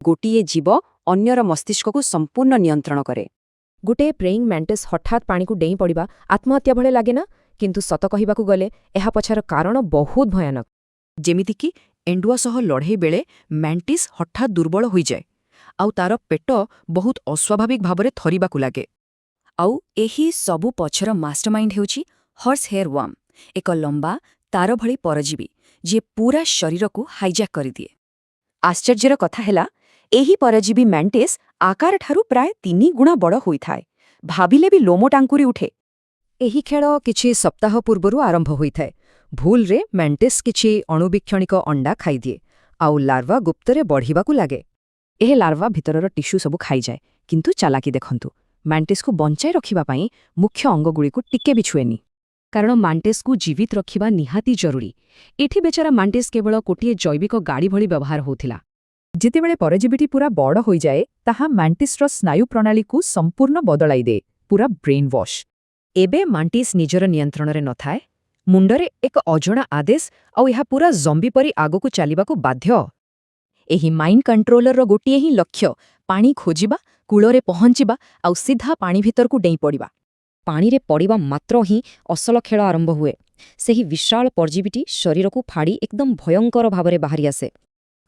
ଗୋଟିଏ ଜୀବ ଅନ୍ୟର ମସ୍ତିଷ୍କକୁ ସମ୍ପୂର୍ଣ୍ଣ ନିୟନ୍ତ୍ରଣ କରେ। ଗୋଟିଏ ପ୍ରେଇଂ ମ୍ୟାଣ୍ଟିସ୍ ହଠାତ୍ ପାଣିକୁ ଡେଇଁ ପଡ଼ିବା ଆତ୍ମହତ୍ୟା ଭଳି ଲାଗେ ନା? କିନ୍ତୁ ସତ କହିବାକୁ ଗଲେ ଏହା ପଛର କାରଣ ବହୁତ ଭୟାନକ। ଯେମିତିକି ଏଣ୍ଡୁଆ ସହ ଲଢ଼େଇ ବେଳେ ମ୍ୟାଣ୍ଟିସ୍ ହଠାତ୍ ଦୁର୍ବଳ ହୋଇଯାଏ, ଆଉ ତାର ପେଟ ବହୁତ ଅସ୍ୱାଭାବିକ ଭାବରେ ଥରିବାକୁ ଲାଗେ। ଆଉ ଏହି ସବୁ ପଛର ମାଷ୍ଟରମାଇଣ୍ଡ ହେଉଛି ହର୍ସ ହେୟାର ୱାର୍ମ, ଏକ ଲମ୍ବା ତାର ଭଳି ପରଜୀବୀ, ଯିଏ ପୂରା ଶରୀରକୁ ହାଇଜ୍ୟାକ୍ କରିଦିଏ। ଆଶ୍ଚର୍ଯ୍ୟର କଥା ହେଲା, ଏହି ପରଜୀବୀ ମ୍ୟାଣ୍ଟିସ୍ ଆକାରଠାରୁ ପ୍ରାୟ 3 ଗୁଣା ବଡ଼ ହୋଇଥାଏ। ଭାବିଲେ ବି ଲୋମ ଟାଙ୍କୁରି ଉଠେ। ଏହି ଖେଳ କିଛି ସପ୍ତାହ ପୂର୍ବରୁ ଆରମ୍ଭ ହୋଇଥାଏ। ଭୁଲରେ ମ୍ୟାଣ୍ଟିସ୍ କିଛି ଅଣୁବୀକ୍ଷଣିକ ଅଣ୍ଡା ଖାଇଦିଏ, ଆଉ ଲାର୍ଭା ଗୁପ୍ତରେ ବଢ଼ିବାକୁ ଲାଗେ। ଏହି ଲାର୍ଭା ଭିତରର ଟିସ୍ୟୁ ସବୁ ଖାଇଯାଏ। କିନ୍ତୁ ଚାଲାକି ଦେଖନ୍ତୁ, ମ୍ୟାଣ୍ଟିସ୍କୁ ବଞ୍ଚାଇ ରଖିବା ପାଇଁ ମୁଖ୍ୟ ଅଙ୍ଗଗୁଡ଼ିକୁ ଟିକେ ବି ଛୁଏନି। କାରଣ ମାଣ୍ଟିସ୍କୁ ଜୀବିତ ରଖିବା ନିହାତି ଜରୁରୀ। ଏଠି ବେଚାରା ମାଣ୍ଟିସ୍ କେବଳ ଗୋଟିଏ ଜୈବିକ ଗାଡ଼ି ଭଳି ବ୍ୟବହାର ହେଉଥିଲା। ଯେତେବେଳେ ପରଜୀବୀଟି ପୂରା ବଡ଼ ହୋଇଯାଏ, ତାହା ମ୍ୟାଣ୍ଟିସ୍ର ସ୍ନାୟୁ ପ୍ରଣାଳୀକୁ ସମ୍ପୂର୍ଣ୍ଣ ବଦଳାଇଦିଏ, ପୂରା ବ୍ରେନ୍ ୱାଶ୍। ଏବେ ମାଣ୍ଟିସ୍ ନିଜର ନିୟନ୍ତ୍ରଣରେ ନଥାଏ। ମୁଣ୍ଡରେ ଏକ ଅଜଣା ଆଦେଶ, ଆଉ ଏହା ପୂରା ଜମ୍ବି ପରି ଆଗକୁ ଚାଲିବାକୁ ବାଧ୍ୟ। ଏହି ମାଇଣ୍ଡ କଣ୍ଟ୍ରୋଲରର ଗୋଟିଏ ହିଁ ଲକ୍ଷ୍ୟ, ପାଣି ଖୋଜିବା, କୂଳରେ ପହଞ୍ଚିବା ଆଉ ସିଧା ପାଣି ଭିତରକୁ ଡେଇଁ ପଡ଼ିବା। ପାଣିରେ ପଡ଼ିବା ମାତ୍ର ହିଁ ଅସଲ ଖେଳ ଆରମ୍ଭ ହୁଏ। ସେହି ବିଶାଳ ପରଜୀବୀଟି ଶରୀରକୁ ଫାଡ଼ି ଏକଦମ ଭୟଙ୍କର ଭାବରେ ବାହାରି ଆସେ,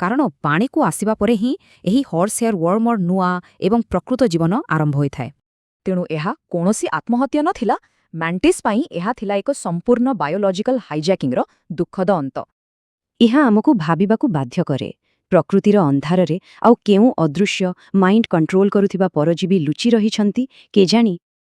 କାରଣ ପାଣିକୁ ଆସିବା ପରେ ହିଁ ଏହି ହର୍ସ ହେୟାର ୱାର୍ମର ନୂଆ ଏବଂ ପ୍ରକୃତ ଜୀବନ ଆରମ୍ଭ ହୋଇଥାଏ। ତେଣୁ ଏହା କୌଣସି ଆତ୍ମହତ୍ୟା ନଥିଲା। ମ୍ୟାଣ୍ଟିସ୍ ପାଇଁ ଏହା ଥିଲା ଏକ ସମ୍ପୂର୍ଣ୍ଣ ବାୟୋଲଜିକାଲ ହାଇଜ୍ୟାକିଂର ଦୁଃଖଦ ଅନ୍ତ। ଏହା ଆମକୁ ଭାବିବାକୁ ବାଧ୍ୟ କରେ, ପ୍ରକୃତିର ଅନ୍ଧାରରେ ଆଉ କେଉଁ ଅଦୃଶ୍ୟ ମାଇଣ୍ଡ କଣ୍ଟ୍ରୋଲ କରୁଥିବା ପରଜୀବୀ ଲୁଚି ରହିଛନ୍ତି କେଜାଣି?